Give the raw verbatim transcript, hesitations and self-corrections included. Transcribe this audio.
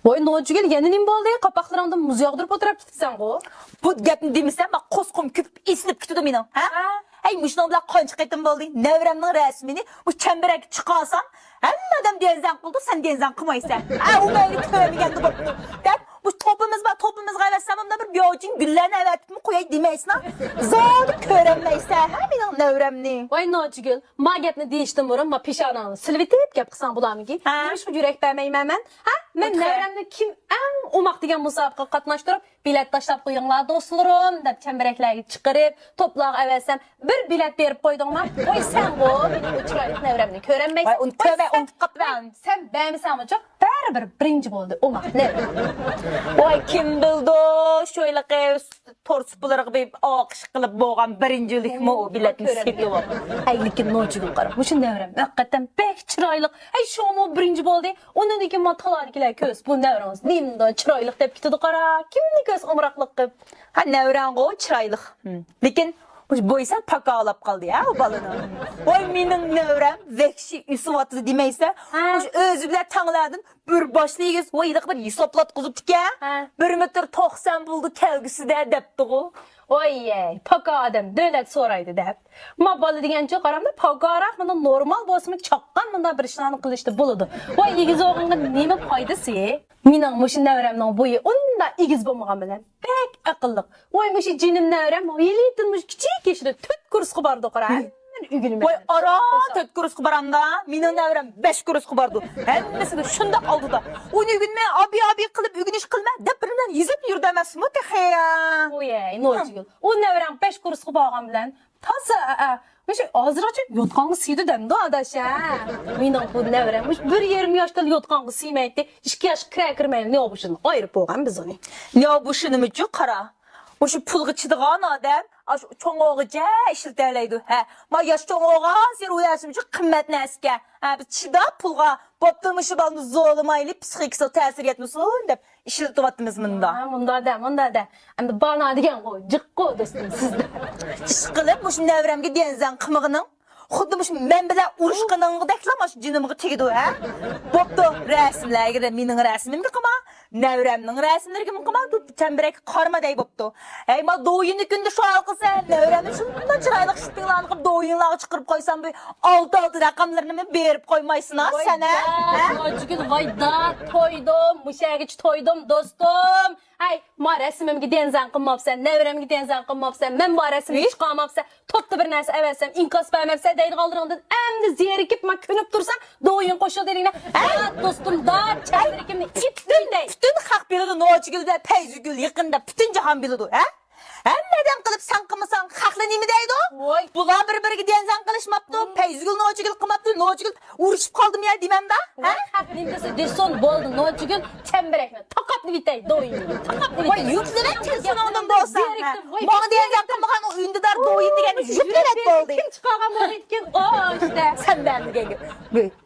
ۋاي نوچىگۈل، يەنە نېمە بولدى؟ قاپاقلىرىڭدىن مۇز ياغدۇرۇپ ئولتۇرۇپ كېتىپسەنغۇ؟ بۇ گەپنى دېمىسەم، مانا قورسىقىم كۆپۈپ ئېسىلىپ كېتىدۇ مېنىڭ، ھە؟ ھە؟ ھەي، مۇشۇنىڭ بىلەن قانچە قېتىم بولدى؟ نەۋرەمنىڭ رەسىمىنى بۇ چەمبىرەككە چىقارسام، ھەممە ئادەم دېنزەڭ قىلىدۇ، سەن دېنزەڭ قىلمايسەن. ھە، ئۇ مەيلى كۆرمىگەندە بوپتۇ، دەپ، مۇشۇ توپىمىز بار، توپىمىزغا ئەۋەتسەم، ئۇندا بىر بياۋچىن گۈللەرنى ئەۋەتىپمۇ قوياي دېمەيسىنا؟ زادى كۆرەلمەيسەن، ھە، مېنىڭ نەۋرەمنى. ۋاي نوچىگۈل، ما گەپنى دېيىشتىن بۇرۇن، ما پېشانەڭنى سىلىۋېتىپ گەپ قىلساڭ بولامىكى؟ ھە؟ نېمىشقا يۈرەك بەرمەيمەن مەن؟ ھە؟ مەن نەۋرەمنى كىم ئەڭ ئوماق دېگەن مۇسابىقىگە قاتناشتۇرۇپ، بېلەت تاشلاپ قويۇڭلار، دوستلىرىم، دەپ چەمبىرەكلەرگە چىقىرىپ، توپلارغا ئەۋەتسەم، بىر بېلەت بېرىپ قويدۇڭما؟ ۋاي سەنغۇ، مېنىڭ ئۇ چىرايلىق نەۋرەمنى كۆرەلمەيسەن. ۋاي، ئۇنى ۋاي، تۆۋە، سەن، ئۇنتۇپ قاپتىمەن. سەن بەرمىسەڭمۇ جىق، بەرىبىر بىرىنچى بولدى، ئوماق نەۋرەم. ۋاي، كىم بىلىدۇ، شۇ ھېلىقى تور سۇپىلىرىغا بېرىپ ئالقىش قىلىپ بولغان بىرىنچىلىكمۇ ئۇ بېلەتنى سېتىۋالغان. ھەي، لېكىن نوچىگۈل قارا، مۇشۇ نەۋرەم ھەقىقەتەن بەك چىرايلىق. ھەي، شۇڭىمۇ بىرىنچى بولدى. ئۇنىڭدىن كېيىن ما تالادىكىلەر كۆرسە، بۇ نەۋرىڭىز نېمانداق چىرايلىق دەپ كېتىدۇ قارا. كىمنى كۆرسە ئامراقلىق قىلىپ. ھە، نەۋرەڭغۇ چىرايلىق. ھىم. لېكىن مۇشۇ بويسەن پاكالىپ قالدى ھە ئۇ بالىنىڭ. ۋاي، مېنىڭ نەۋرەم ۋەھشىي ئۆسۈۋاتىدۇ دېمەيسەن. ھە. مۇشۇ ئۆزى بىلەن تەڭلەردىن بىر باشلىق ئىگىسى، ۋاي، ھېلىقى بىر ھېسابلاتقۇزۇپتىكەن. ھە. بىر مېتىر توقسان بولىدۇ كەلگۈسىدە دەپتىغۇ. ۋاي، پاكا ئادەم دۆلەت سورايدۇ دەپ. ما بالا دېگەنچۇ قارامدا پاكاراق، مانا نورمال بولسىمۇ چاققان مۇنداق بىر ئىشلارنى قىلىشتا بولىدۇ. ۋاي، ئېگىز بولغانغا نېمە پايدىسى؟ مېنىڭ مۇشۇ نەۋرەمنىڭ بويى ئۇنداق ئېگىز بولمىغان بىلەن بەك ئەقىللىق. ۋاي، مۇشۇ جېنىم نەۋرەم ھېلىتىن مۇشۇ كىچىك يېشىدا تۆت كۇرسقا باردى قارا. ھەممىنى ئۆگىنىمەن. ۋاي، ئاران تۆت كۇرسقا بارامدا، مېنىڭ نەۋرەم بەش كۇرسقا بارىدۇ. ھەممىسىدە شۇنداق ئالدىدا. ئۇنى ئۆگىنىمەن، ئابىي، ئابىي قىلىپ ئۆگىنىش قىلمە دەپ بىر بىلەن يېزىپ يۈردى ئەمەسمۇ تېخى. ۋاي، نوچىگۈل، ئۇ نەۋرەڭ بەش كۇرسقا بارغان بىلەن تازا، ئە، ئە، مۇشۇ ئازراقچە يوتقانغا سىيىدۇ دەمدۇ ئاداش، ھە؟ مېنىڭ بۇ نەۋرەم مۇشۇ بىر يېرىم ياشتىلا يوتقانغا سىيمايتتى. ئىككى ياشقا كىرە كىرمەيلا نېياۋبۇشىنى ئايرىپ بولغان بىز ئۇنى. نېياۋبۇشىنىمۇچۇ قارا. مۇشۇ پۇلغا چىدىغان ئادەم ئاشۇ چوڭ ئوغىچە ئىشلىتەلەيدۇ، ھە. ما ياش چوڭ بولغانسېرى ئۇ ياشىمۇچۇ قىممەت نەرسىكەن. ھە، بىز چىداپ پۇلغا، بوپتۇ، مۇشۇ بالىنى زورلىمايلى، پسىخىكىسىغا تەسىر يەتمىسۇن دەپ ئىشلىتىۋاتىمىز مۇندا. ھە، مۇندا دە، مۇندا دە. ئەمدى بانا دېگەنغۇ، جىققۇ دوستۇم سىزدە. ئىشقىلىپ، مۇشۇ نەۋرەمگە دېنزەڭ قىلمىغىنىڭ، خۇددى مۇشۇ مەن بىلەن ئۇرۇشقىنىڭدەكلا مۇشۇ جېنىمغا تېگىدۇ، ھە؟ بوپتۇ، رەسىملەرگە مېنىڭ رەسىمىمگە قىلما، نەۋرەمنىڭ رەسىملىرىگىمۇ قىلما، بۇ چەمبىرەككە قارىما دەي بوپتۇ. ھەي، ما دويىنى كۈندە شۇ ھال قىلسا، نەۋرەمنى شۇنداق چىرايلىق شىپپىڭلارنى قىلىپ دويىنلارغا چىقىرىپ قويسام، بۇ ئالتە ئالتە رەقەملىرىنىمۇ بېرىپ قويمايسىنا سەن، ھە؟ ھە؟ نوچىگۈل، ۋاي داد، تويدۇم، مۇشۇ يەرگىچە تويدۇم، دوستۇم. ھەي، ما رەسىمىمگە دېنزەڭ قىلماپسەن، نەۋرەمگە دېنزەڭ قىلماپسەن، مەن ما رەسىمگە چىقارماپسەن، توپتا بىر نەرسە ئەۋەتسەم، ئىنكاس بەرمەپسەن دەيدىغانلىرىڭدىن ئەمدى زېرىكىپ، ما كۆنۈپ تۇرسام، دويىن قوشۇلدى دېگىنە. ھەي، داد، دوستۇم، داد، چەمبىرىكىمنى ئىتتىم دەي. پۈتۈن خەق بىلىدۇ، نوچىگۈل بىلەن پەيزىگۈل يېقىندا پۈتۈن جاھان بىلىدۇ، ھە؟ ھەممە ئادەم قىلىپ، سەن قىلمىساڭ، خەقلەر نېمە دەيدۇ؟ ۋاي. بۇلار بىر-بىرىگە دېنزەڭ قىلىشماپتۇ، پەيزىگۈل نوچىگۈل قىلماپتۇ، نوچىگۈل ئۇرۇشۇپ قالدىمۇ يا دېمەمدا، ھە؟ ۋاي، خەق نېمە دېسە دېسۇن، بولدى، نوچىگۈل چەمبىرەكنى تاقاتلىۋېتەي، دويىننى تاقاتلىۋېتەي. ۋاي، يۈكلىۋەت تېلېفونۇڭدىن بولسا، ھە؟ زېرىكتىم، ۋاي. ماڭا دېنزەڭ قىلمىغان ئۇ ئۈندىدار دويىن دېگەننى يۈكلىۋەت بولدى. كىم چىقارغان بولىدىكىن؟ ئو، ئىشتە. سەن بەرمىگەن گەپ.